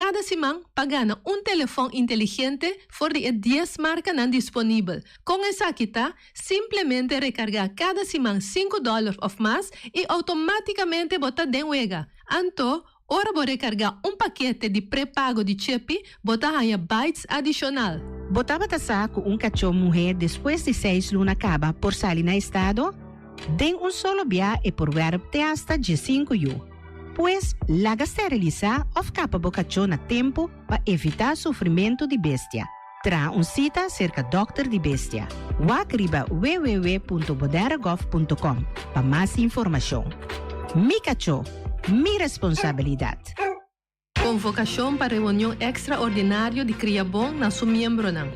kada siman pa gana un telefòn inteligente for di e dies markanan disponibel. Kon esaki ta? Simplemente rekargá kada siman sinku dòler òf mas i outomátikamente bo ta den wega. Anto, ora bo rekargá un pakete di prepago di Chepi, bo ta haña bytes adishonal. Bo tabata sa ku un kachó muhé despues di seis luna kaba por sali na estado? Den un solo bia e por wèrp te asta diesinku yu. Pues, laga sterilisá òf kapa bo kachó na tempu pa evitá sufrimentu di bestia. Traha un sita serka dòkter di bestia. Wak riba www.boderegov.com pa mas informashon. Mi kachó, mi responsabilidat! Konvokashon pa reunion ekstraordinario di Kriabon na su miembronan.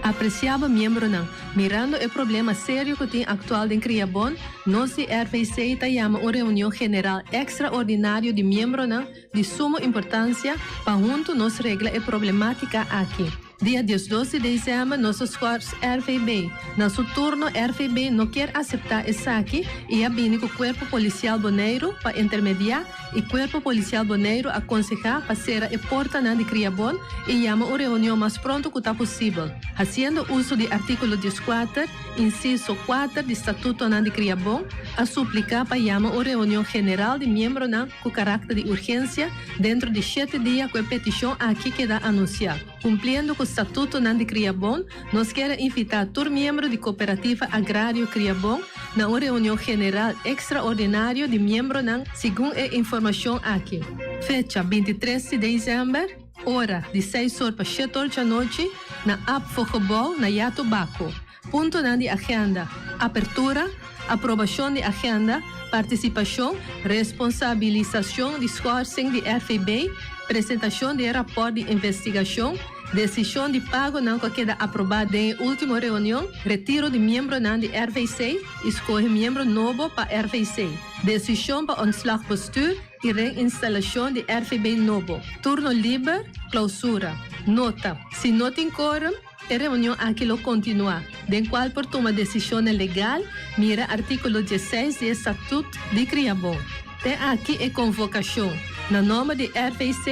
Apresiabo miembronan, mirando e problema serio ku tin aktual den Kriabon, nos di RVC ta yama un reunion general ekstraordinario di miembronan di sumo importansia pa huntu nos regla e problematika aki. Dia diesdos di desèmber nos a skòrs RVB. Na su turno RVB no kier aseptá esaki i a bini ku Kuerpo Polisial Boneiru pa intermediá i Kuerpo Polisial Boneiru a konsehá pa sera e portanan di Kriabon i yama un reunion mas pronto ku ta posibel. Hasiendo uso di artíkulo dieskuater, insiso kuater di Statutonan di Kriabon, a supliká pa yama un reunion general di miembronan ku karakter di urgensia dentro di shete dia ku e petishon aki keda anunsiá. Kumpliendo ku statutonan di Kriabon, nos kier a invitá tur miembro di Kooperativa Agrario Kriabon na un reunion general ekstraordinario di miembronan segun e informashon aki. Fecha, bintitres di desèmber, ora, di seis or pa shete or djanochi, na APFO-gebou na Yato Bako. Puntonan di agenda, apertura, aprobashon di agenda, partisipashon, responsabilisashon di schorsing di RVB, presentashon di e rapòrt di investigashon, desishon di pagonan ku a keda aprobá den e último reunion, retiro di miembronan di RVC i skohe miembro nobo pa RVC, desishon pa ontslag bestuur i reinstalashon di RVB nobo, turno liber, klousura. Nota, Si no tin kórum, E reunion aki lo kontinuá, den kual por tuma desishonnan legal, mira artíkulo dieseis di e Statut di Kriabon. Te aki e konvokashon, na nòmber di RVC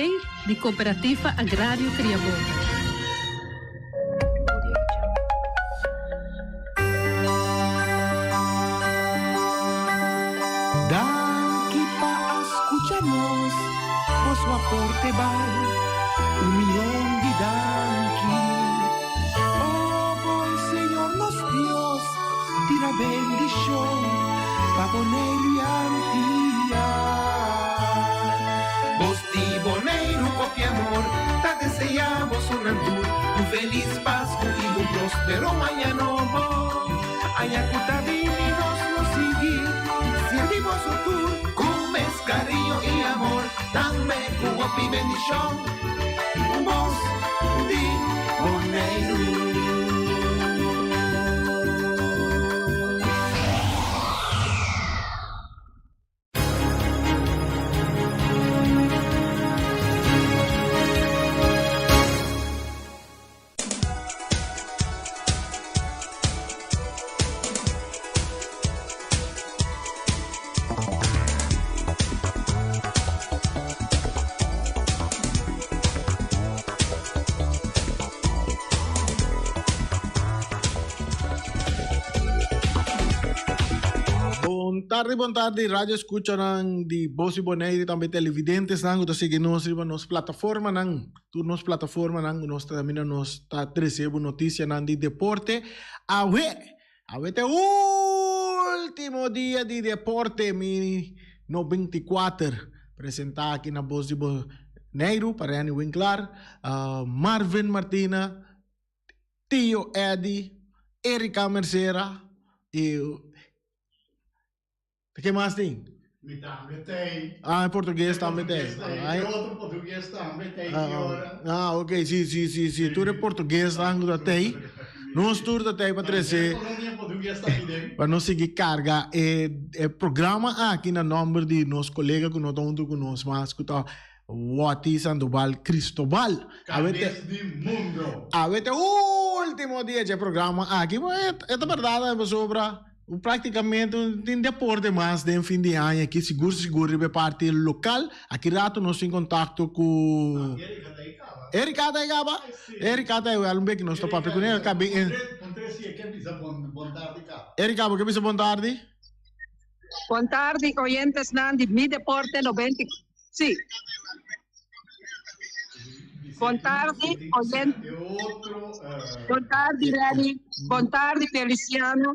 di Kooperativa Agrario Kriabon. Danki pa a skucha nos, boso aporte bai un mion di danki. O bon Señor nos Dios, tira bendishon pa Boneiru i Antia. Bos di Boneiru hopi amor ta deseá boso nan tur un felis Pasku i un prospero aña nobo. Aña ku ta bini nos lo sigui sirbi boso tur ku mes kariño i amor, tambe ku hopi bendishon. Un bos di Boneiru. Bon tardi, bon tardi, radio escuchanan di Bos di Bonaire y tambe televidentesnan cu ta sigui nos riba nos plataformanan. Tur nos plataformanan cu nos ta caminda nos ta trece bo noticianan di deporte. Awe, awe ta e ultimo dia di deporte mi 94 presenta aki na Bos di Boneiru pa Renny Winklaar, Marvin Martina, Tio Eddy, Erika Mercera y ke mas tin? Mi tambe tei. Ah, e portugues tambe tei. E otro portugues tambe tei ki ora. Ah, ok, si, si, si, si. Tur e portuguesnan ku ta tei. Nos tur ta tei pa trese. Pa nos sigui karga e e programa aki na nòmber di nos kolega ku no ta huntu ku nos mas ku ta Watty Sandoval Cristobal. Kabes di mundo. Awe ta e ultimo dia dje programa aki. E ta berdad pasobra practicamente no tin deporte mas den fin di aña aki sigur sigur riba e parti local. Aki rato nos tin contacto cu. Erika ta gaba? Erika ta wel un beki nos ta papia con el kabi in. Erika, bo ke bisa bon tardi? Bon tardi, oyentes nan di Mi Deporte 90. Sí. Bon tardi, oyentes. Bon tardi, Renny. Bon tardi, Feliciano.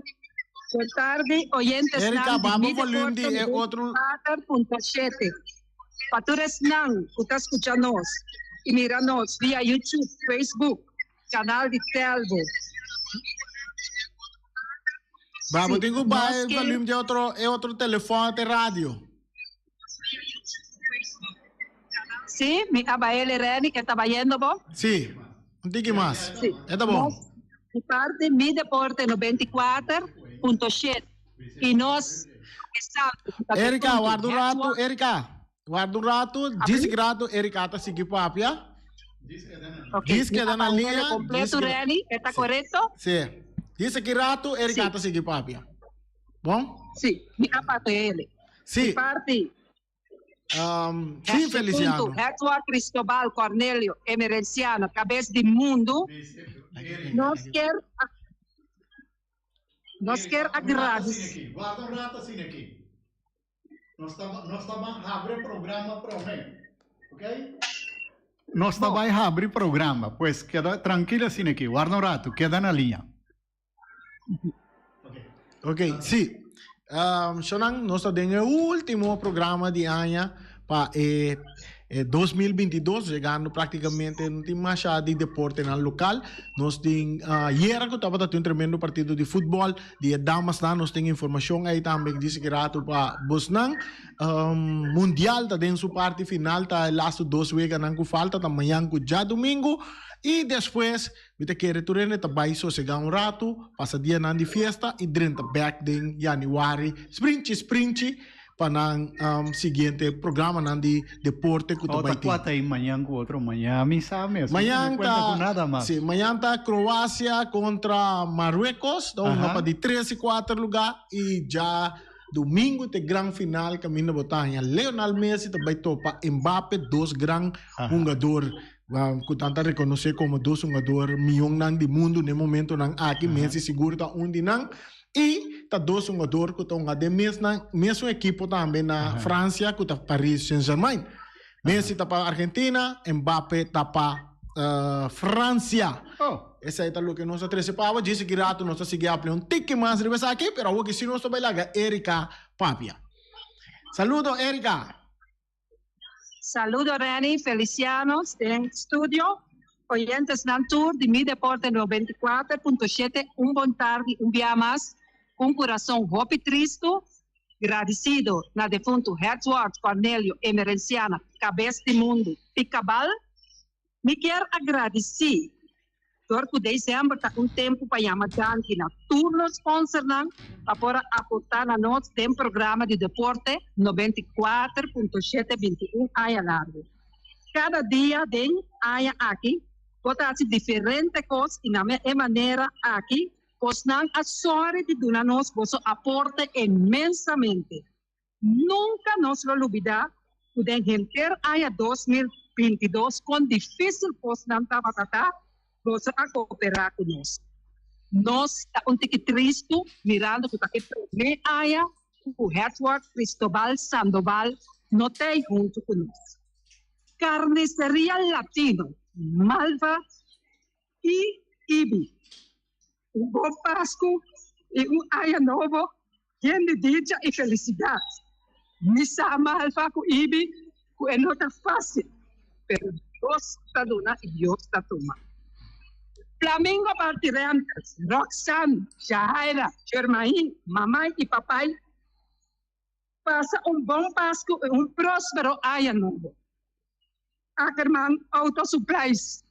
Bon tardi, oyentes Erika, nan di baba Mi volume di Deporte e otro. 94.7. Pa tur esnan ku ta skucha nos i mira nos via YouTube, Facebook, kanal di Telbo. Ba, bo Sí, tin ku baha nos e ke volume di otro, e otro telefòn te radio. Sí, mi a baele Renny, e ta bayendo bo? Sí, un tiki mas. Sí. E ta bon. Nos di parti Mi Deporte 94.7 i nos Erika, warda un ratu, Erika. Warda un ratu, djis rato Erika ta sigui papia. Djis keda na liña. Completo, Renny, e ta korekto? Sí. Djis aki rato Erika ta sigui papia. Bon? Sí, mi a papia ele. Sí. Di parti. Um, sí, Feliciano. Edward Cristobal Cornelio Emerenciano, cabes di mundu. Nos kier Nos kier agradeci. Guarda un rato asina aki. Nos ta nos ta ban habri programa prome. Ok? Nos ta bai habri programa. Pues keda trankil asina aki. Guarda un rato. Keda na liña. Ok, sí. Um, Shonan, nos ta den e último programa di aña pa e, e 2022, llegando prácticamente no tin masha di deportenan local. Nos tin uh, yera ku tabata tin un tremendo partido di futbol di e damasnan, nos tin informashon ahí tambe dice ki rato pa bosnan. Um, mundial ta den su parti final, ta e laatste dos weganan ku falta, ta mañan ku djadomingo. I despues Mi ta kere tur hende ta bai sosegá un ratu, pasa dianan di fiesta i drenta bèk den yanüari sprinchi sprinchi pa nan siguiente programanan di deporte ku ta Oh, bai ta tin. kua ta ei mañan ku otro mañan? Mi sa mes, mi Mañan tene kuenta ku ta, nada mas. sí, mañan ta Kroasia kontra Marruecos, ta hunga Aha. pa di tres i kuater lugá i dja domingo ta e gran final kaminda bo ta haña Lionel Messi ta bai topa Mbappe, dos gran Aha. hungador Ku nan ta rekonosé komo dos hungador mionnan di mundu den momentonan aki, Messi sigur ta un di nan i ta dos hungador ku ta hunga den mesnan mesun ekipo tambe na Fransia ku ta Paris Saint-Germain. Messi ta pa Argentina, Mbappe ta pa Fransia. Esei ta loke nos a trese pa awe. Djis aki ratu nos ta sigui aplia un tiki mas riba esaki, pero awoki si nos ta bai laga Erika papia. Saludo Erika! Saludo Renny Feliciano den studio, oyentesnan tur di Mi Deporte 94.7 un bon tardi un bia mas ku un kurason hopi tristu, gradisido na defuntu Edward Cornelio Emerenciana kabes di mundu Picabal. Mi kier a gradisí dor ku december ta un tempu pa yama danki na tur nos sponsornan pa por a aportá na nos den programa di deporte 94.7 21 aña largu. Kada dia den aña aki bo ta hasi diferente kos i na e manera aki bosnan a sòri di duna nos boso aporte inmensamente. Nunka nos lo lubidá ku den henter aña 2022 kon difísil kosnan tabata ta, boso a kooperá ku nos. Nos ta un tiki tristu mirando ku ta e promé aña ku Edward Cristobal Sandoval no t'ei huntu ku nos. Carniceria Latino, Malva i Ibi. Un bon Pasku i un Aña Nobo yen di dicha i felisidat. Mi sa Malva ku Ibi ku e no ta fásil, pero Dios ta duna i Dios ta tuma. Flamingo Party Rentals, Roxanne, Shahaira, Shermain, Mamai i Papai pasa un bon Pasku i un próspero Aña Nobo. Ackerman Auto Supplies,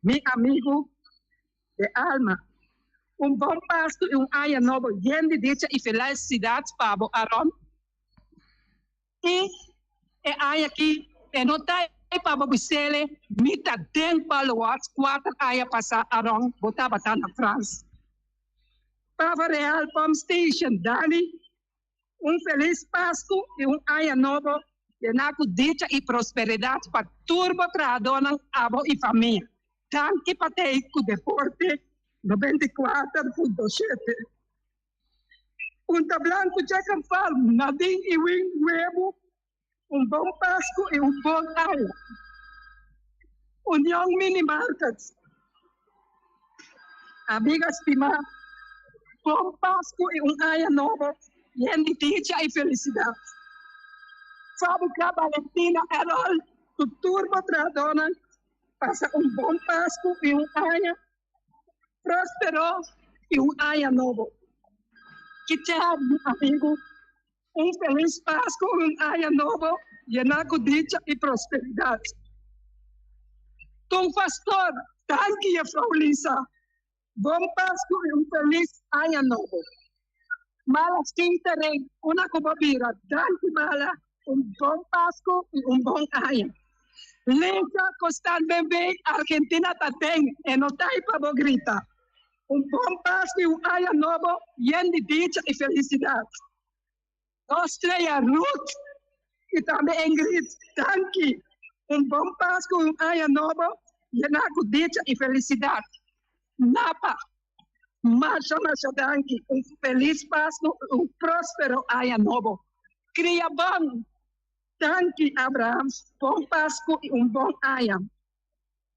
mi amigu de alma. Un bon Pasku i un Aña Nobo yen di dicha i felisidat pa bo, Aaron. I e aña aki e no ta ei pa bo bisele, mi ta den Paluats kuater aña pasá, Aaron, bo tabata na Frans. Pava Real Pump Station, Dani, un felis Pasku i un Aña Nobo. Yená ku dicha i prosperidat pa tur bo trahadónan, abo i famia. Danki pa tei ku Deporte 94.7. Punta Blanco Chicken Farm, Nadine i Win Webu, un bon Pasku i un bon aña. Union Mini Markets, Amiga stimá, bon Pasku i un aña nobo yen di dicha i felisidat. Fábrika Valentina Errol ku tur bo trahadónan pasa un bon Pasku i un aña próspero i un aña nobo. Kichar, mi amigu, un felis Pasku i un aña nobo yená ku dicha i prosperidat. Ton Pastor, danki Jefrouw Lisa. Bon Pasku i un felis aña nobo. Mala Skintereng, una ku bo bira. Danki Mala, un bon Pasku i un bon aña. Lisa Costan BB, Argentina ta den, e no ta ei pa bo grita. Un bon Pasku i un aña nobo yen di dicha i felisidat. Nos strea Ruth i tambe Ingrid, danki. Un bon Pasku i un aña nobo yená ku dicha i felisidat. Napa, masha masha danki. Un felis Pasku i un próspero aña nobo. Kria bon! Danki Abraham, bon Pasku i un bon aña.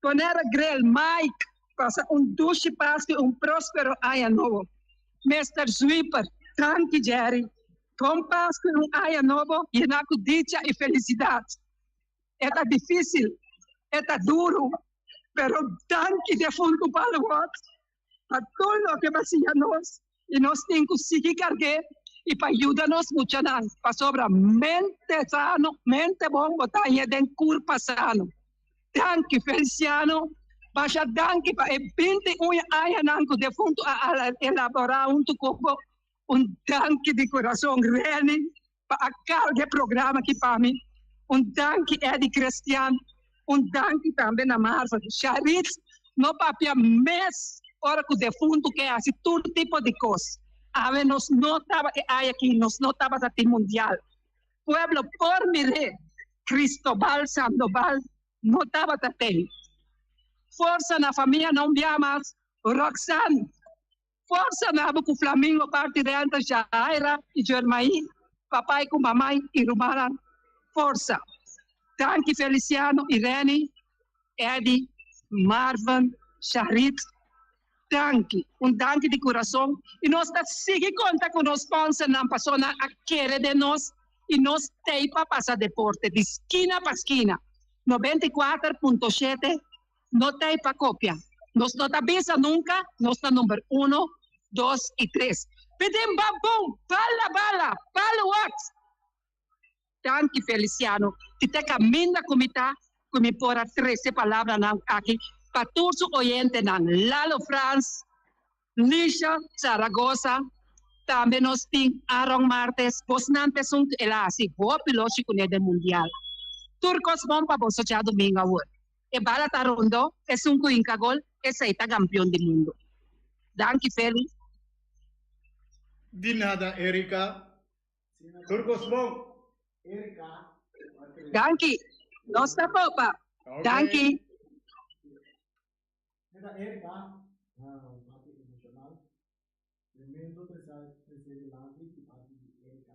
Tonera Grill, Mike, pasa un dushi Pasku i un próspero aña nobo. Mister Sweeper, danki Jerry. Bon Pasku i un aña nobo yená ku dicha i felisidat. E ta difísil, e ta duru, pero danki defuntu Paluwot pa tur loke bo a siña nos i nos tin ku sigui karg'é i pa yuda nos muchanan pasobra mente sano, mente bon bo ta hañ'é den kurpa sano. Danki Feliciano, masha danki pa e 21 añanan ku defuntu a elaborá huntu ku bo. Un danki di kurason Reni pa a karga e programa aki pa mi. Un danki Eddie Christian, un danki tambe na Marvin. Sharitz no papia mes ora ku defuntu ke hasi tur tipo di kos. Awe nos no taba e aña aki nos no tabata tin mundial. Pueblo por mir'é Cristobal Sandoval no tabata ten. Forsa na famia no un bia mas. Roxanne. Forsa na bo ku Flamingo parti Renta Jahaira i Jermain papai ku mamai i rumannan forsa Danki Feliciano i Renny Eddy Marvin Sharit danki un danki di kurason i nos ta sigui konta ku nos sponsornan paso nan a kere den nos i nos tei pa pasa deporte di skina pa skina 94.7 No ta e pa copia. Nos no ta bisa nunca nos ta number uno, dos y tres. Pidin babon, bala bala, bala wat! Danki Feliciano, ti ta caminda cu mi ta cu mi por a trece palabranan aki pa tur su oyentenan, Lalo Frans, Lisha Zaragoza, tambe nos tin Aaron Martes, bosnan ta esun cu el a haci hopi loshi cune den Mundial. Tur cos bon pa boso djadomingo awor. E bala ta rondo, esun cu hinca gol, esey ta campeon di mundo. Danki Feli. Di nada Erika. Tur cos bon. Danki. Nos ta popa. Danki. Mira Erika, un parti emocional. Tremendo trese dilanti di parti di Erika.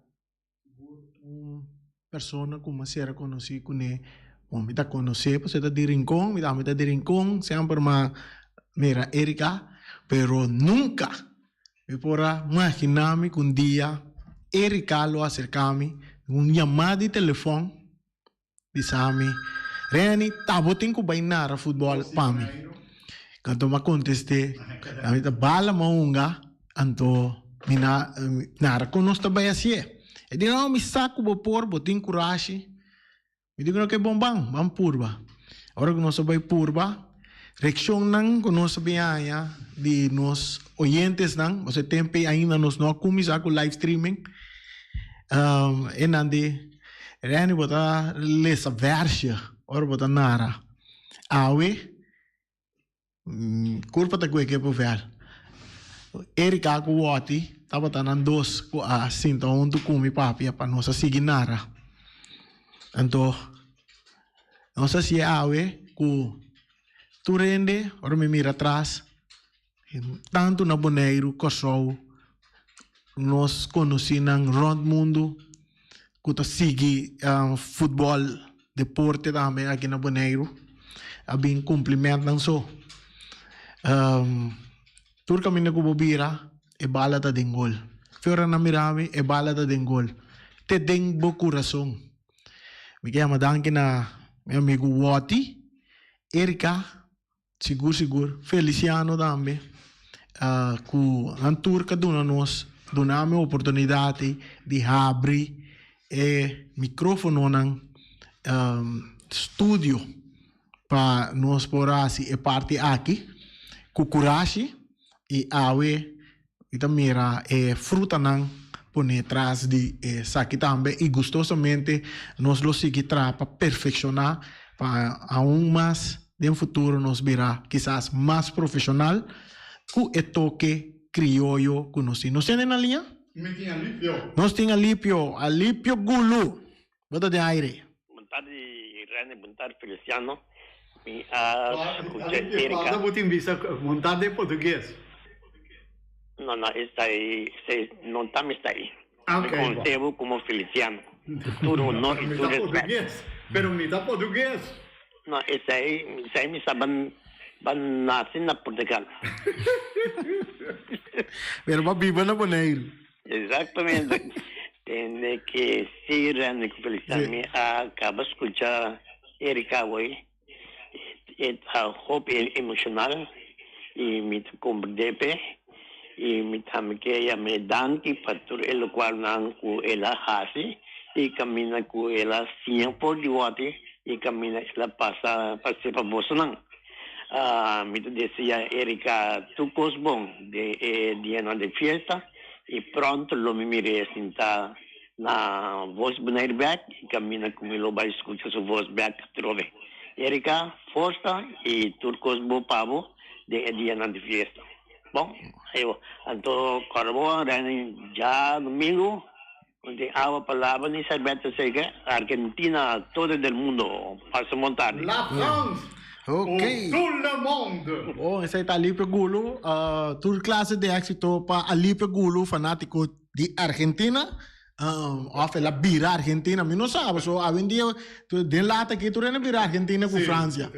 Sigur un persona ku mi a sera konosí kuné, bon mi ta konosé pasobra e ta di Rincon, mi tambe ta di Rincon, semper mi a mira Erika, pero nunka mi por a maginá mi ku un dia Erika lo aserká mi un yamada di telefòn Bisa mi, Reni, ta bo tin ku bai nara futbòl pa mi. Anto mi a kontest'é, Mi ta bala mi a hunga, anto mi na nara kon nos ta bai hasié. E di, No, mi sa ku bo por, bo tin kurashi. Mi di ku no, ke bon, ban, ban purba. Ora ku nos a bai purba, reakshonnan ku nos a bin haña di nos oyentesnan, pasobra e tempu ei ainda nos no a kuminsá ku live streaming, e nan di, Reni bo ta lesa versje ora bo ta nara. Awe kurpa ta kueke por ver. Erika ku Wotty tabata nan dos ku a sinta huntu ku mi papia pa nos a sigui nara. Anto nos a hasié awe ku tur hende ora mi mira atras tantu na Boneiru, Kòrsou, nos konosínan rònt mundu ku ta sigui futbòl, deporte tambe aki na Boneiru a bin kumplimentnan so. Tur kaminda ku bo bira e bala ta den gol. Fe ora nan mira mi e bala ta den gol. Te den bo kurason. Mi ke yama danki na mi amigu Wòti, Erika, sigur sigur, Feliciano tambe ku nan tur ka duna nos, duna mi oportunidat di habri e mikrofononan studio. Pa nos por hasi e parti aki ku kurashi i awe mi ta mira e frutanan pone tras di esaki tambe i gustosamente nos lo sigui traha pa perfekshoná pa aun mas den futuro nos bira kisas mas profeshonal ku e toke krioyo ku nos tin. Nos tene na liña? Mi tin Alipio. Nos tin Alipio, Alipio Gulu. Bo ta den aire. Bon tardi Rene, bon tardi Feliciano. Mi a scucha Erika. Falta bo tin bisa bon tardi en portugues. No, no, esai, esai no ta mi esai. Mi conoce bo como Feliciano. Tur honor y tur respet. Pero mi ta portugues. No, esai, esai mi sa ban, ban nace na Portugal. Pero bo a biba na Boneiru. Exactamente. Tende ke si Randy ku Feliciano mi a kaba skucha Erika awor e ta hopi emoshonal i mi ta komprendé p'e i mi tambe ke yam'é danki pa tur e lokualnan ku el a hasi i kaminda ku el a siña for di wòti i kaminda el a pasa pa sepa bosonan. Mi ta desea Erika tur kos bon den e dianan di fiesta i pronto lo mi mir'é sinta na Voz Bonaire bek i kaminda ku mi lo bai skucha su voz bek atrobe. Erika, forsa i tur kos bon pa bo den e dianan di fiesta. Bon, anto kòrda bo Reni djadumingu. No tin awa pa laba ni serbeta seca, Argentina todo del mundo pasa bon tardi. La France Ok. pour tout le monde. Bon, esei ta Alipio Gulu. Tur clase di exito pa Alipio Gulu, fanatico di Argentina. Of el a bira Argentina, mi no sa, paso awendia den lata aki tur hende a bira Argentina ku Francia.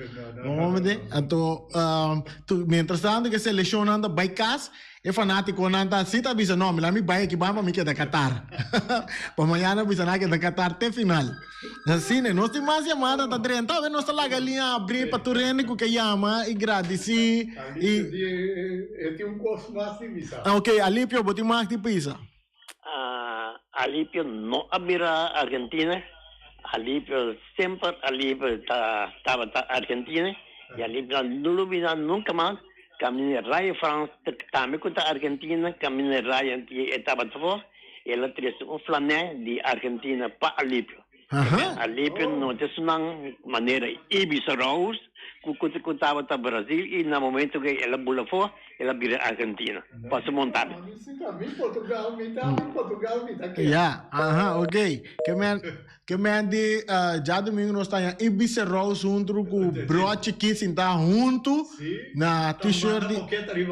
Anto, mientras tanto ke seleccionnan ta bai cas, E fanaticonan ta si ta bisa no, mi la mi bai aki ban pa mi keda Qatar. Pa mañana bisa nan a keda Qatar te final. Asina, nos tin mas yamada ta drenta, awe nos ta laga liña abri pa tur hende ku ke yama i gradisi i. E tin un kos mas di bisa. Ok, Alipio, bo tin mas di bisa? Alipio no a bira Argentina, Alipio semper Alipio ta tabata Argentina y Alipio no lo bira nunca mas caminda Raya Frans tambe cu ta Argentina caminda Raya e tabata for el a trece un flané di Argentina pa Alipio. Alipio no ta esunnan manera Ibis Rous cu cu tabata Brazil y na momento cu el a bula afo el a bira Argentina pa su montada. Ya, aha, ok. Ke men, ke men di djadumingu nos ta haña Ibis Rous huntu cu Brochi Kid sinta huntu na t-shirt di.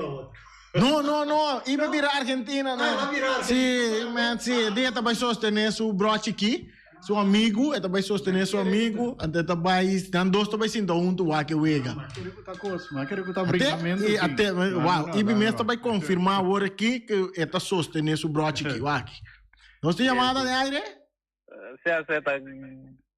No, no, no, iba bira Argentina, no. Ah, bira Argentina. Sí, man, sí. E dia ta bai sostené su brochi ki, su amigu, e ta bai sostené su amigu, anto e ta bai, nan dos ta bai sinta huntu wak e wega. Ma kere ku ta kos, ma kere ku ta Ate, brincamentu i ki. ate, No, wow, no, Ibi no, mes no. ta bai konfirmá awor aki ku e ta sostené su brochi ki, wak. Nos tin yamada den aire? Sí, sí, ta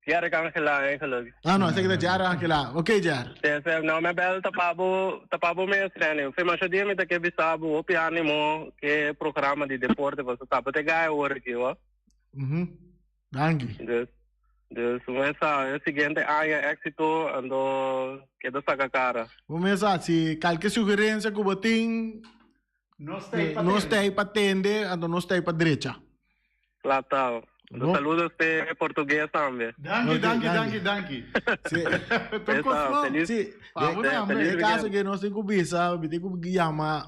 Jerry Angela eigenlijk. Ah, no, esaki ta Jerry Angela. Ok, Jerry. Sí, sí, no, mi bel ta pa bo, ta pa bo mes, Rene. Fe masha dia mi ta ke bisa bo, hopi animo ke programa di deporte, paso ta te gai awor aki, ho. Mhm. Danki. Dus, dus mesa, e siguiente aña éxito, ando keda saca cara. Bo mesa, si kalke sugerencia ku bo tin, Nos ta ahí pa nos ta tende. ahí pa tende, anto nos ta ahí pa drecha. Kla ta. Un saludo pe portugues tambe. Danki, danki, danki, danki. Sí. Feliz. Sí. Den caso que nos tin cu bisa, mi tin cu yama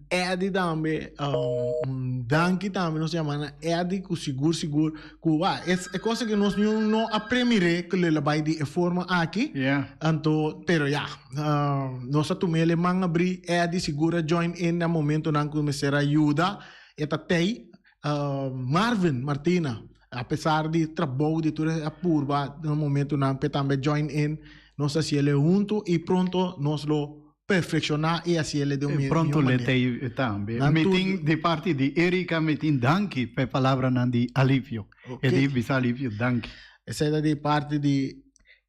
Eddie tambe. Um, danki tambe nos yama na Eddie cu sigur sigur cu wa, es e cosa que nos niun no a premire cu le la bay di e forma aki. Yeah. Anto, pero ya, nos a tumele man abri, Eddie sigur a join in na momentonan cu mester a yuda. E ta tey. Marvin Martina, apesar di trabou di tur a purba na momentonan p'e tambe join in, nos a hasiel hunto y pronto nos lo perfecciona y hasiel di un mihor Pronto manera. le tei tambe. Nan Mi tur tin di parti di Erika mi tin danki p'e palabranan di Alivio. E di bisa Alivio danki. Esei ta di parti di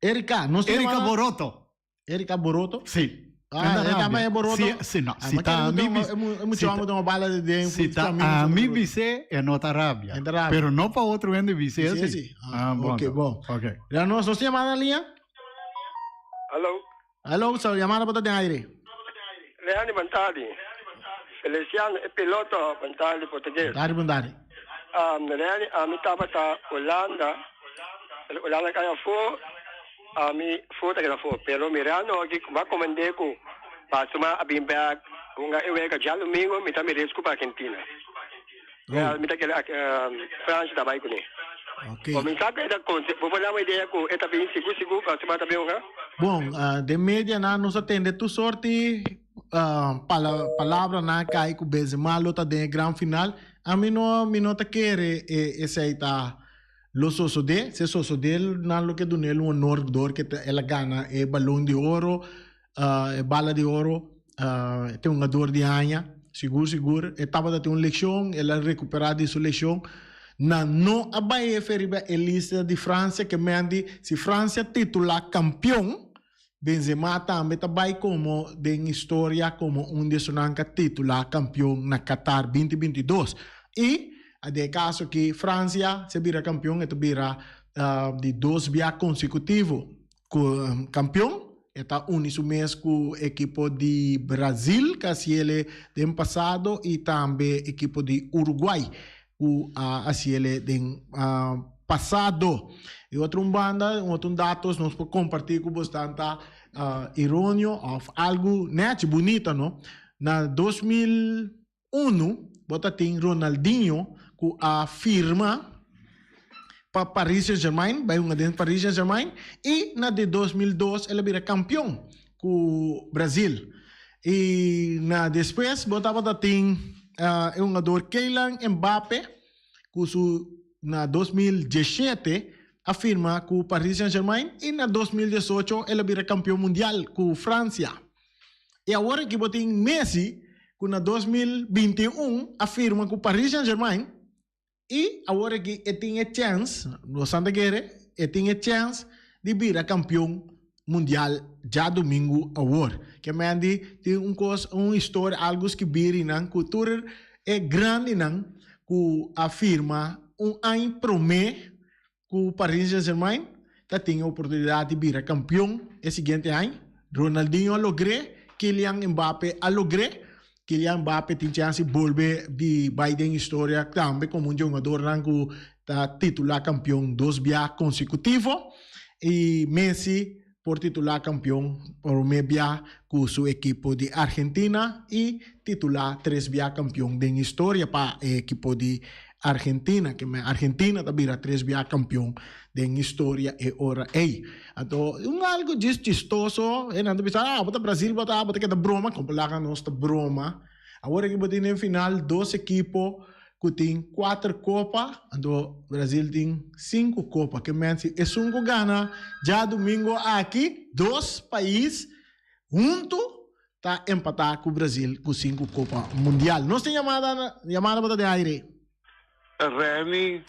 Erika. Nos tin Erika yamada? Boroto. Erika Boroto? Sí. Ah, e tambe e Boroto? Si, si, no. Ah, Si ma ta kere a mi mucho- bis- e mu- e mucho si ta- amo toma bala de den, Si ta camino a sobre mi Boroto. bisé, e no ta rabia. E ta rabia. Pero no pa otro hende bisé Bisé así. así. Ah, Ah, bon. ok, bon. Ok. Ya nos, nos llamada na línea? Hallo, Hallo, so llamada bota den aire. Leandro Bantali. Feliciano, e piloto Bantali português. Dari bondari. Um, Leandro, a mi tabata Holanda. Holanda kaya fo, Ami for ta keda for, pero mirando aki ku bo a komendé ku Basuma a bin bèk hunga e wega djadumingu, mi ta mi risku pa Argentina. Mi ta kere Francia ta bai kuné. Bo mi sa ku e ta konse, bo por dam idea ku e ta bin sigur sigur Basuma ta bin hunga? Bon, den medianan nos a tende tur sorti palabranan a kai ku Benzema lo ta den e gran final. Ami no mi no ta kere esei ta Lo sosodé, si e sosodé nan lo ke dun'el un honor dor ke el a gana e balon di oro, e bala di oro, e ta un hungador di aña, sigur sigur e tabata tin un lekshon, el a rekuperá di su lekshon. Nan no a bai efe riba e lista di Fransia ke men di si Fransia titulá kampion, Benzema tambe ta bai komo den historia komo un di esunnan ku a titulá kampion na Qatar 2022. I den e kaso aki Fransia si a bira kampion e ta bira di dos bia konsekutivo ku kampion. E ta uni su mes ku ekipo di Brazil ku a hasiel den pasado i tambe ekipo di Uruguay ku a hasiel den pasado. Di otro un banda, un otro datos nos por comparti cu bosnan ta ironio of algo nechi, bunita no. Na 2001 bo ta tin Ronaldinho cu a firma pa Paris Saint Germain, bay hunga den Paris Saint Germain y na di 2002 el a bira campeon cu Brazil. Y na despues bo tabata tin e hungador Kylian Mbappe ku su na 2017 a firma ku Paris Saint-Germain i na 2018 el a bira kampion mundial ku Fransia. I awor aki bo tin Messi ku na 2021 a firma ku Paris Saint-Germain i awor aki e tin e chèns, nos a ta kere, e tin e chèns di bira kampion mundial djadumingu awor. Ke men di tin un kos, un historia, algu skibí rinan ku tur e grandinan ku a firma un aña promé ku Paris Saint-Germain ta tin e oportunidat di bira kampion e siguiente aña. Ronaldinho a logr'é, Kylian Mbappé a logr'é. Kylian Mbappé tin chèns di bolbe di bai den historia tambe komo un di hungadornan ku ta titulá kampion dos bia konsekutivo i Messi por titulá kampion promé bia ku su ekipo di Argentina i titulá tres bia kampion den historia pa e ekipo di Argentina. Ke men Argentina ta bira tres bia kampion den historia e ora ei. Anto un algu djis chistoso e nan ta bisa ah bo ta Brasil bo ta bo ta keda broma kon por laga nos ta broma. Awor aki bo tin den final dos ekipo ku tin kuater kopa anto Brasil tin sinku kopa ke men si esun ku gana djadumingo aki dos pais huntu ta empatá ku Brasil ku sinku kopa mundial. Nos tin yamada yamada bo ta den aire. Renny,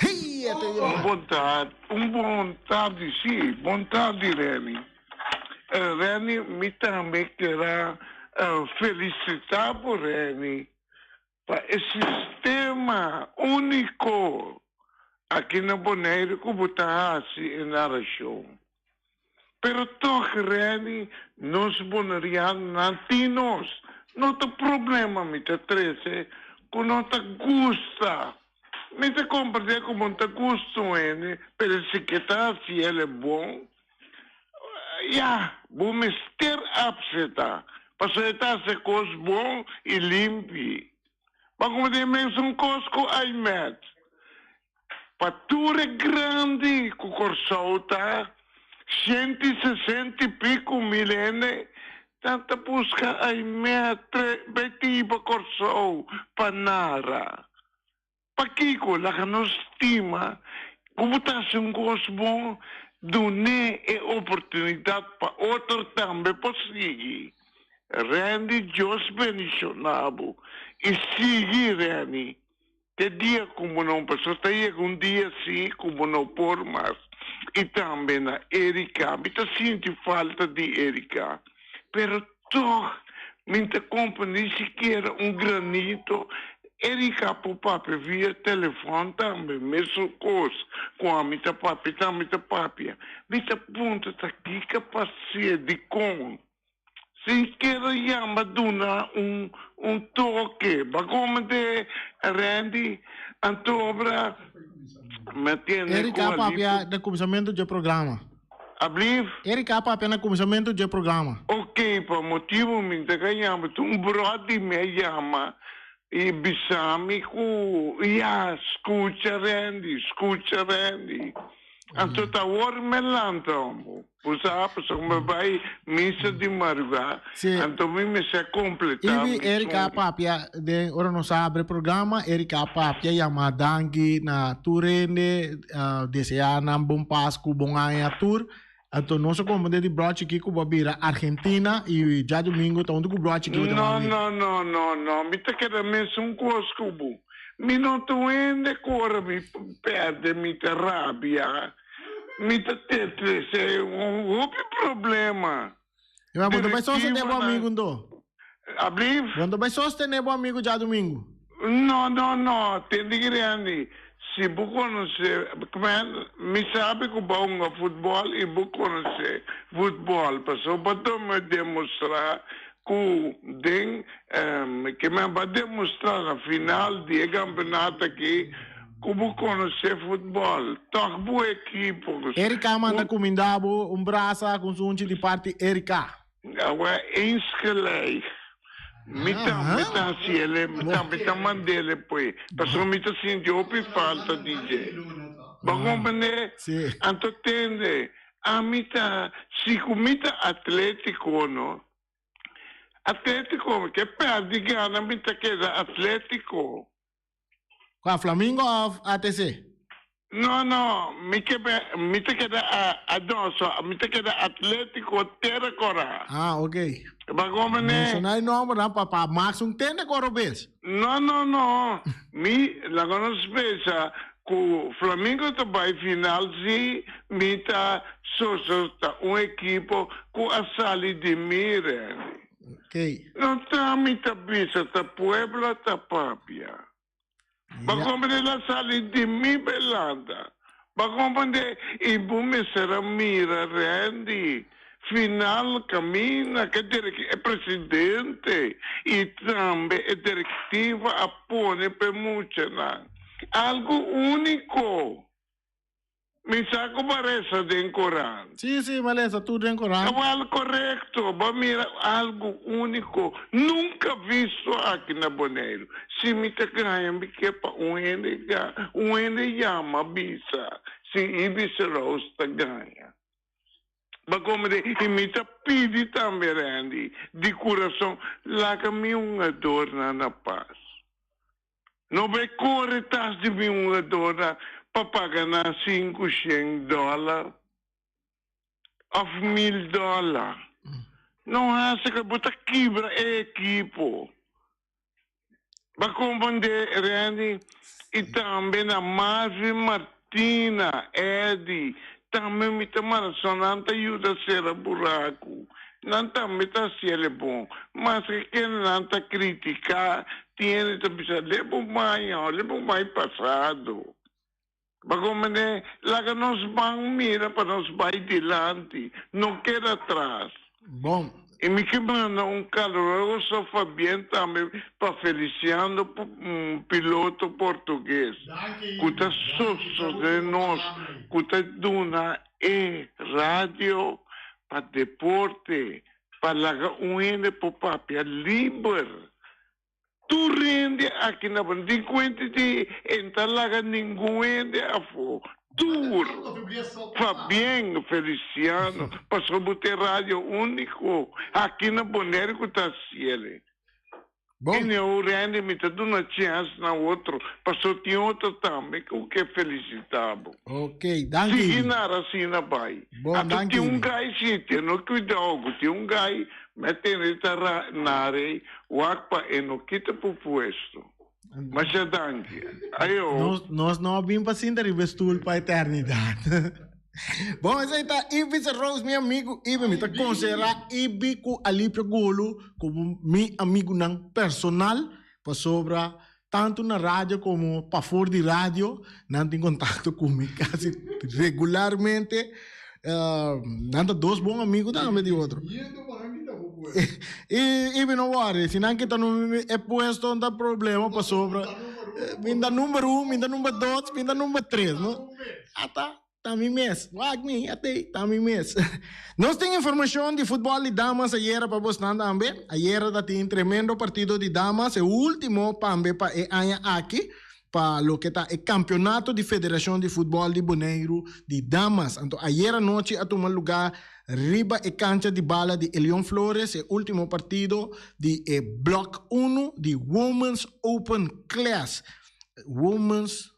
un bon tardi, un bon tardi, sí, bon tardi Renny. Renny, mi tambe kera felicita bo Renny pa e sistema unico aki na Bonaire cu bo ta haci e narracion. Pero toch Renny, nos Bonerianonan tin nos, no ta problema mi ta trece cu no ta gusta. Mi ta komprendé ku bo no ta gusta un hende, pero si ke ta hasi el e bon, ya, bo mester apseptá, pasobra e ta hasi e kos bon i limpi. Bo a komprendé mesun kos ku Aimet. Pa tur e grandi ku Kòrsou ta, 160 i piku mil hende, nan ta buska Aimet bai tiba Kòrsou pa nara. Pakiko, laga nos stima, ku bo ta hasi un kos bon, dun'é e oportunidat pa otro tambe por sigui. Randy, Dios bendishoná bo i sigui, Randy. Te dia ku bo no pasó ta yega un dia sí ku bo no por mas. I tambe na Erika, mi ta sinti falta di Erika. Pero toch, mi ta kompra ni sikiera un granito. Erika por papia via telefòn tambe, mesun kos ku ami ta papia, tambe ta papia. Mi ta puntra ta kiko pas'é, dikon? Si kier yama duna un toke, ba komende Randy, antobra me tiene Erika papia na kuminsamentu dje programa. Ablief? Erika papia na kuminsamentu dje programa. Ok, pa motibu mi ta ka yama, un bròder mi a yama i bisami ku ya, skucha Randy, skucha Randy. Anto ta awor me lanta omo. Bo sa, pasobra mi bai misa di madrugá, anto mi mester kompletá Ibi mi Erika soño. papia den ora nos abre programa, Erika papia yama danki na tur hende, deseá nan bon Pasku, bon aña tur. Anto nos a komprendé di bro chikí ku bo a bira Argentina i djadumingu ta huntu ku bro chikí bo ta No, mami. no, no, no, no. Mi ta keda mesun kos ku bo. Mi no ta un hende ku ora mi pèrdè mi ta rabia. Mi ta trese un hopi problema. Ma bo ta bai sostené bo Direktivanan. amigu anto? Ablief? Bo ta bai sostené bo amigu djadumingu? No, no, no. Tende grandi. Si bo konosé, kmen, mi sabi ku bo a hunga futbòl i bo konosé futbòl. Pasobra bo ta demostrá ku den, ke men bo a demostrá na final di e kampeonato aki ku bo konosé futbòl. Tòg bo ekipo. Erika manda kumindá bo un brasa ku un sunchi di parti Erika. Awe insgelijk. Mi tambe ta hasiele, mi tambe ta mandele pui. Pasobra mi ta sinti hopi falta di dje. Bo komprendé? Anto tende, ami ta, si ku mi ta atlétiko no, Atlétiko, ke pèrdè gana mi ta keda Atlétiko. Kua, Flamingo òf ATC? No, no, mi ke mi ta keda a, a no, so, mi ta keda Atlétiko Tera Kora. Ah, ok. Ba komprendé? Menshoná e nòmbernan pa pa Max un tende koro bes. No, no, no. Mi, laga nos pensa ku Flamingo ta bai final si mi ta soso ta un ekipo ku a sali di mi, Randy. Ok. No ta mi ta bisa, ta pueblo ta papia. Ba komprendé la sali di mi belanta. Ba komprendé i bo mester a mira Randy final kaminda ku e presidente i tambe e direktiva a pone pa e muchanan. Algu úniko. Mi sa ku bo a resa den korant. Sí, sí, mi a lesa tur den korant. Awel, korekto. Bo a mira algu úniko, nunka visto aki na Boneiru. Si mi ta gaña, mi ke pa un hende un hende yama bisa si Ibis Roos ta gaña. Bo komprendé? I mi ta pidi tambe, Randy, di kurason, laga mi hungadornan na pas. No bai kore tas di mi hungadornan pa paga nan $500 òf $1000. No hasi ku bo ta kibra e ekipo. Bo a komprendé, Randy? I tambe na Marvin Martina, Eddie, tambe mi ta mara so nan ta yuda sera buraku. Nan tambe ta hasi el e bon. Maske kende nan ta kritiká, tin hende ta bisa, Leba un baña, leba un baña pasado. Bo a komprendé? Laga nos ban mira pa nos bai dilanti, no keda atras. Bon. I mi ke manda un kaluroso pabien tambe pa Feliciano piloto portugues ku ta sostene nos ku ta duna e radio pa deporte pa laga un hende por papia liber. Tur hende aki na Boneiru tin kuenta di e no ta laga ningun hende afó. Tur. Fabien Feliciano, pasobra bo ta e radio úniko aki na Boneiru ku ta hasiel. I neu Randy mi ta duna chèns na otro, pasobra tin otro tambe ku ke felisitá bo. Ok, danki. Sigui nara asina bai. Bon, Anto danki. tin un gai si, tene kuidou ku tin un gai Me tene ta ra nare wak pa e no kita pu puesto. Masha danki. Ayo. Nos, nos no a bin pa sinta riba e stoel pa eternidad. Bon, esei ta Ibi Rose, mi amigo Ibi. Mi ta considera Ibi cu Alipio Gulu como mi amigunan personal pasobra tanto na radio como pafor di radio nan tin contacto cu mi casi regularmente. Nan ta dos bon amigo tambe di otro. Y Ibi no worry, si nan kita e puesto no ta problema pasobra mi ta number un, mi ta number dos, mi ta number tres, no? Ata. Ta mi mes. Wak mi, atei, ta mi mes. Nos tin informacion di futbol di damas ayera pa bosnan tambe. Ayera ta tin tremendo partido di damas, e ultimo pambe pa e aña aki, pa loke ta e campeonato di Federacion di Futbol di Boneiru di damas. Anto ayera nochi a tuma lugar riba e cancha di bala di Elion Flores e ultimo partido di e Blok uno di Women's Open Class. Women's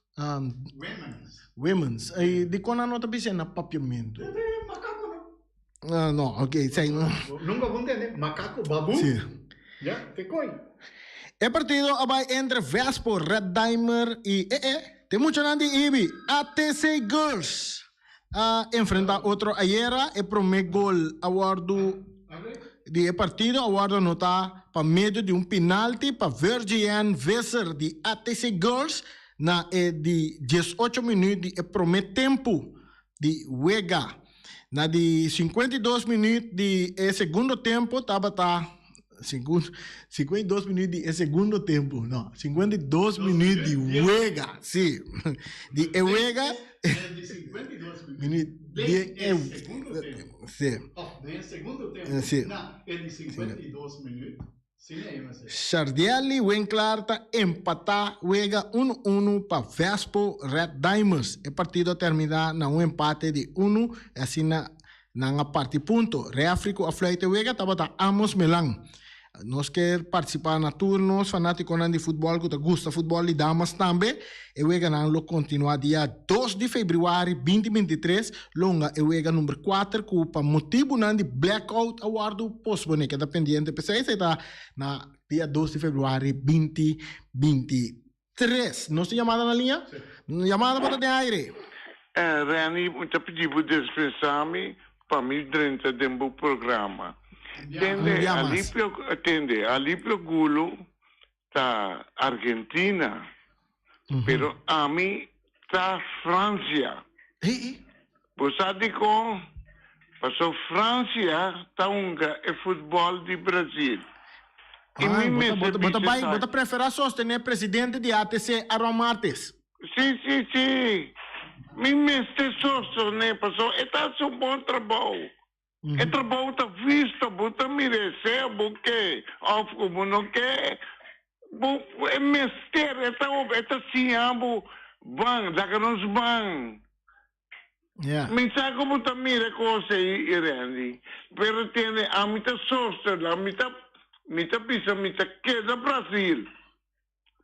Women's. Y dikon nan no ta bisa na papiamentu? Makako no. Ah, no, ok, sei no. Nunka bo ntende? Makako, babu. Sí. Ya, te koi. E partido a bai entre Vespo, Red Dimer y eh eh, te muchanan di Ibi, ATC Girls a enfrenta otro ayera. E prome gol a wordo di e partido a wordo anota pa medio di un penalti pa Virgien Visser di ATC Girls na e di diesocho minuut di e prome tempu di wega. Na di 52 minuut di e segundo tempo tabata 52 minuut di e segundo tempo, no, 52 minuut di wega, si, di e wega. Di 52 minuut di e segundo tempo. Si. Of den segundo tempo. Si. Na, e di 52 minuut. Shardielly Winklaar ta empatá wega unu unu pa Vespo Red Diamonds. E partido a terminá na un empate di unu i asina nan a parti punto. Refri ku a fluit e wega tabata Amos Melan. Nos ke partisipá na tur nos fanátikonan di futbòl ku ta gusta futbòl di damas tambe. E weganan lo kontinuá dia dos di febrüari binti 23 Longa e wega number kuater ku pa motibunan di blackout a wòrdu posponé. Keda pendiente p'esei, esei ta na dia dos di februari binti 23. Nos tin yamada na liña? Yamada bo ta den aire. Renny, mi ta pidi bo dispensá mi pa mi drenta den bo programa. Tende, Alipio, tende, Alipio Gulo ta Argentina, pero ami ta Francia. Bo sa dikon? Paso Francia ta hunga e futbòl di Brazil. I mi mester Bo ta bisa bai, bo esaki. ta preferá sostené presidente di ATC Aaron Martes? Sí, sí, sí. Mi mester sostené paso e ta hasi un bon trabou. E trabou ta visto, bo ta mira sea bo ke of ku bo no ke, bo e mester, e ta e ta siña bo ban, laga nos ban. Mi sa ku bo ta mira e kos ei, Randy, pero tende ami ta sostená, mi ta mi ta bisa mi ta keda Brasil.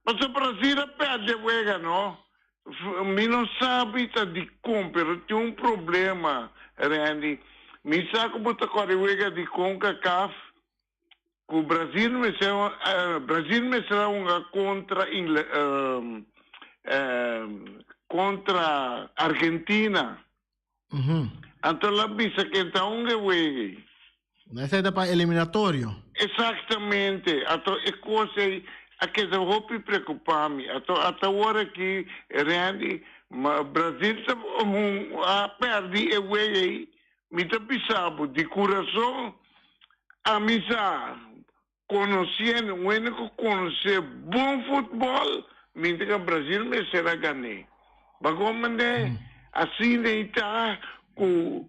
Pasobra Brasil a perde wega no. Mi no sabi ta dikon pero tin un problema Randy. Mi sa ku bo ta kore wega di Concacaf ku Brasil mester Brasil mester a hunga kontra kontra Argentina. Anto el a bisa ken ta hunga e wega ei. Esei ta pa eliminatorio. Exactamente. Ato e cos ei a keda hopi preocupa mi. Ato ata awor aki Randy, ma Brazil ta a perdi e wega ei. Mi ta bisa bo di curason. Ami sa, konosiendo, un hende ku konosé bon futbòl, mi ta ka Brazil mester a gané. Bo a komprendé? Asina ei ta ku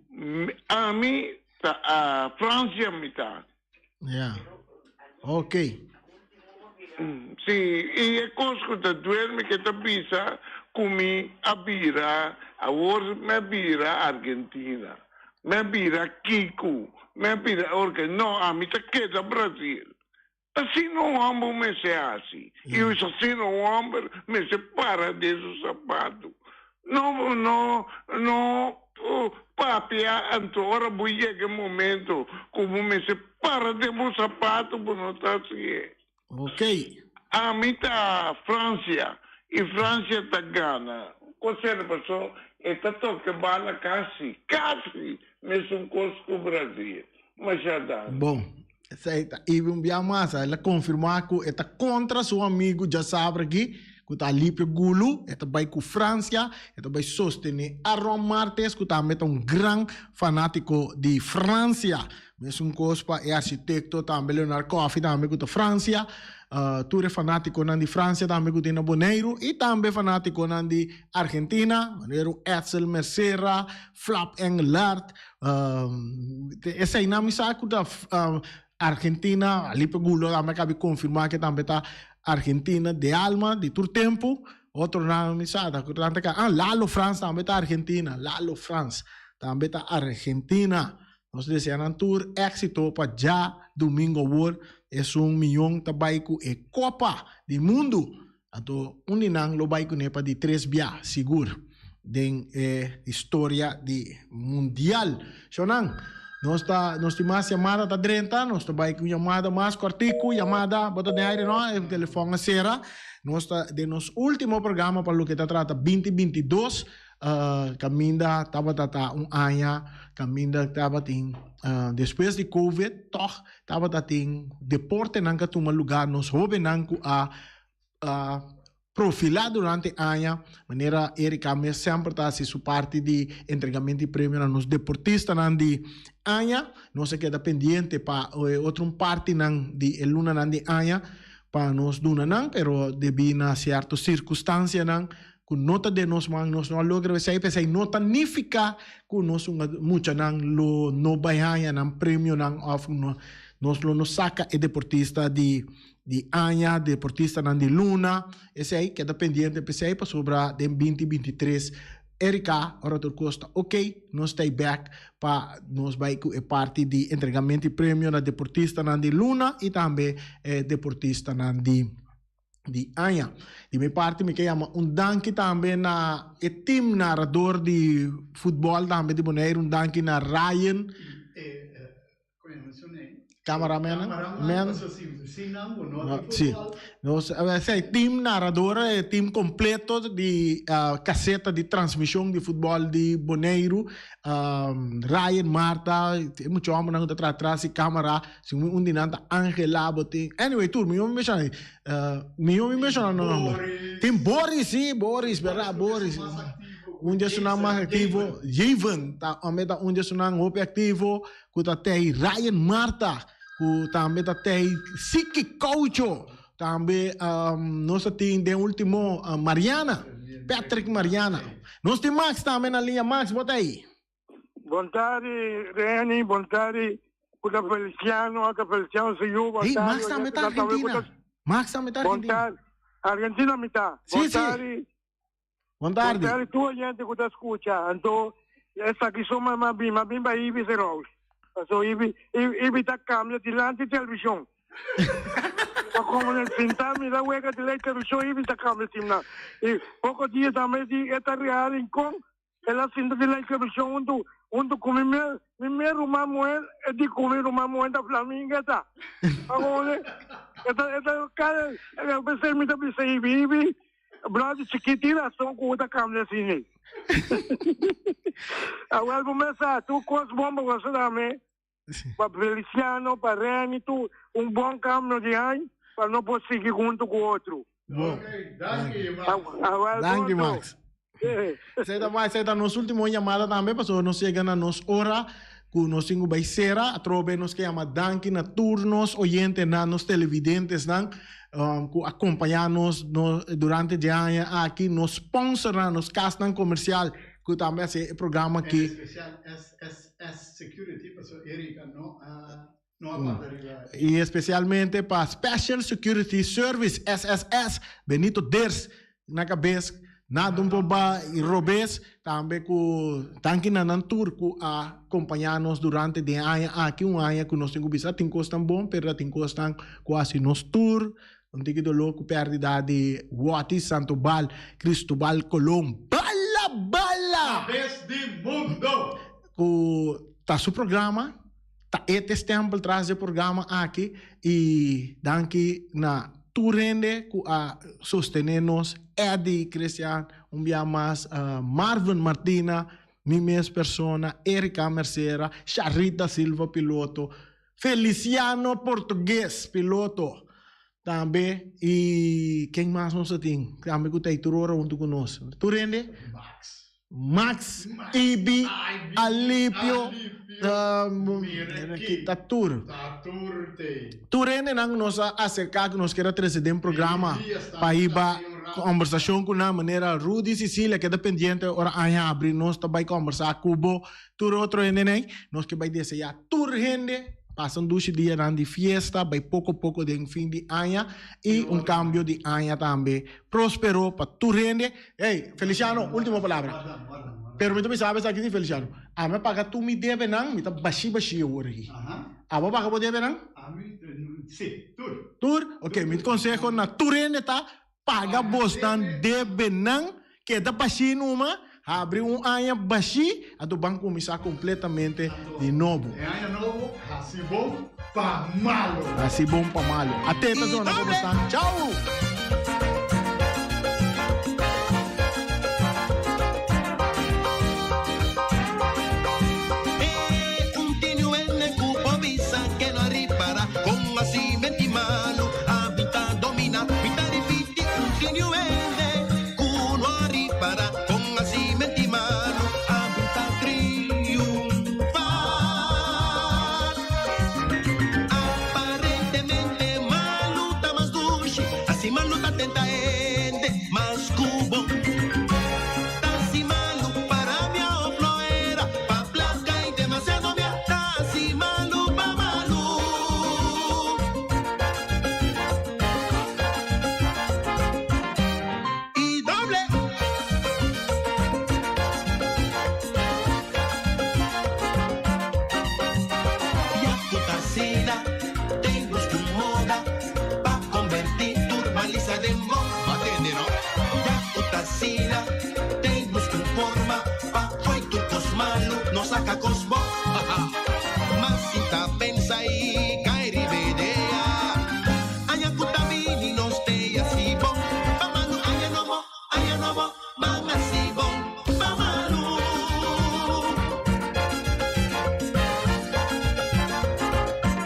ami ta a Fransia mi ta. Ja. Ok. Sí, i e kos ku ta duel mi ke ta bisa ku mi a bira, awor mi a bira Argentina, mi a bira Kiku, mi a bira orke, no, ami ta keda Brazil. Asina un hòmber mester hasi, i asina un hòmber mester para den su sapatu. No, no, no papia anto ora bo yega e momento ku bo mester para den bo sapatu bo no ta hasié. Ok. Ami ta Francia i Francia ta gana. Kosera paso e ta toka e bala kasi, kasi mesun kos ku Brazil. Masha danki. Bon. Esei ta Ibi un bia mas. El a konfirmá ku e ta kontra su amigu djasabra aki, ku ta Alipio Gulu. E ta bai ku Fransia, e ta bai sostené Aron Martes, ku tambe ta un gran fanátiko di Fransia. Mesun kos pa e architekto tambe Leonard Coffy tambe ku ta Fransia. Tur e fanátikonan di Fransia tambe ku tin na Boneiru i tambe fanátikonan di Argentina, manera Edsel Mercera, Flap Engelhard, Eseinan mi sa ku ta Argentina, Alipe Gulo tambe a kabi konfirmá ke tambe ta Argentina de alma di tur tempu. Otronan mi sa ta ku tanta ka, ah Lalo Frans tambe ta Argentina, Lalo Frans tambe ta Argentina. Nos desea nan tur éksito pa djadumingu awor esun miyon ta bai ku e Kopa di Mundu. Anto un di nan lo bai kuné pa di tres bia sigur den e historia di mundial. Shownan, nos ta nos tin mas yamada ta drenta, nos ta bai ku un yamada mas kòrtiku, yamada bo ta den aire no, e telefòn a sera. Nos ta den nos último programa pa loke ta trata binti 22, kaminda tabata ta un aña kaminda tabatin despues di covid tòg tabata tin deportenan ku a tuma lugá, nos hóbennan ku a a profilá durante aña, manera Erika mes semper ta hasi su parti di entregamento di premio na nos deportistanan di aña. Nos a keda pendiente pa e otro un partinan di e lunanan di aña pa nos duna nan, pero debí na sierto sirkunstansianan ku no ta den nos man nos no a logra esei, p'esei no ta nifiká ku nos muchanan lo no bai haña nan premionan òf nos lo no saka e deportista di di aña, deportistanan di luna, esei keda pendiente p'esei pasobra den binti 23 Erika ora tur kos ta ok nos ta bek pa nos bai ku e parti di entregamento di premio na deportistanan di luna i tambe e deportistanan di di aña. Di mi parti mi ke yama un danki tambe na e team narador di futbòl tambe di Boneiru, un danki na Ryan. Cameraman, man. Sí. Nos, esei team narador, e team completo di caseta di transmision di futbol di Boneiru. Ryan, Marta, e mucha hombernan ku ta traha tras di camera. Si un di nan ta Angela, bo tin. Anyway, tur, mi no menshoná. Mi no menshoná nan nomber. Tin Boris, sí, Boris, berdad, Boris. Un di esunnan mas aktivo, Jeven, ta tambe ta un di esunnan hopi aktivo, ku ta tei Ryan Marta, ku tambe ta tei Siki Caucho, tambe nos ta tin den ultimo Mariana, Patrick Mariana. Nos tin Max tambe na liña. Max, bo ta ei? Bon tardi, Reni, bon tardi, ku ta Feliciano, aka Feliciano su yu, bon Hey, tardi, Max tambe ta oyente tambe ku Argentina. ta Max tambe ta Bon Argentina. tardi. Argentina mi ta. Sí, Bon sí. tardi. Bon Bon tardi. tardi tur oyente ku ta skucha. Anto esaki so ma ma bin, ma bin pa Ibi Serous. Paso Ibi, Ibi ta kambia dilanti televishon. Pa komo den sinta mira wega dilanti televishon Ibi ta kambia timnan. I poko dia tambe di e ta Real Rincon El a sinta den la televishon huntu huntu ku mi me mi me ruman muhé e di ku mi ruman muhé ta flaminga ta. Awor e ta e ta kada e p'esei mi ta bisa Ibi Ibi bròder chikí tin rason ku bo ta kambia asina ei. Awor bo mes sa tur kos bon pa gosa tambe pa Feliciano pa Remy tur un bon kambio di aña pa no por sigui huntu ku otro. Bon. Danki, Max. Awel Danki, bonto. Max. Esei ta bai, esei ta nos ultimo yamada tambe, pasobra nos yega na nos ora. ku nos tin ku bai sera. Atrobe nos ke yama danki na tur nos oyentenan, nos televidentesnan ku a kompañá nos durante dje aña aki, nos sponsornan, nos kasnan komersial ku tambe a hasi e programa aki. En espesial SSS Security, pasobra Erika no a no a papia riba. I espesialmente pa Special Security Service, SSS, Benito Ders na kabes, nada un por ba robes, tambe ku danki na nan tur ku a kompañá nos durante den aña aki, un aña ku nos tin ku bisa tin kosnan bon pero tin kosnan ku hasi nos tur un tiki doló ku pèrdida di Watty Santobal Cristobal Colón bala bala! Kabes di mundo! Ku ta su programa, ta e ta e stempel tras di e programa aki i danki na tur hende ku a sostené nos, Eddy Christian un bia mas, Marvin Martina, mi mes persona, Erika Mercera, Sharita Silva piloto, Feliciano Portugues piloto tambe i ken mas nos a tin tambe ku ta ei tur ora huntu ku nos? Tur hende? Max, Ibi, Alipio, ta tur. Tur hendenan ku nos a aserká ku nos kier a trese den programa pa hiba kombersashon ku nan manera Rudy Cecilia keda pendiente ora aña habri nos ta bai kombersá ku bo tur otro hendenan nos ke bai deseá tur hende pasa un dushi dianan di fiesta bai poko poko den fin di aña i un kambio di aña tambe prospero pa tur hende. Ey, Feliciano, ultimo palabra. Pero mi ta bisa esaki si, Feliciano. Ami a paga tur mi debenan, mi ta bashi bashi awor aki. Abo a paga bo debenan? Ami, si, tur. Tur? Ok, mi conseho na tur hende ta, paga bosnan debenan, keda bashi numa, habri un aña bashi, anto ban cuminsa completamente di nobo. E aña nobo, haci bon pa malo. Haci bon pa malo. Ate persona como stan. Chao!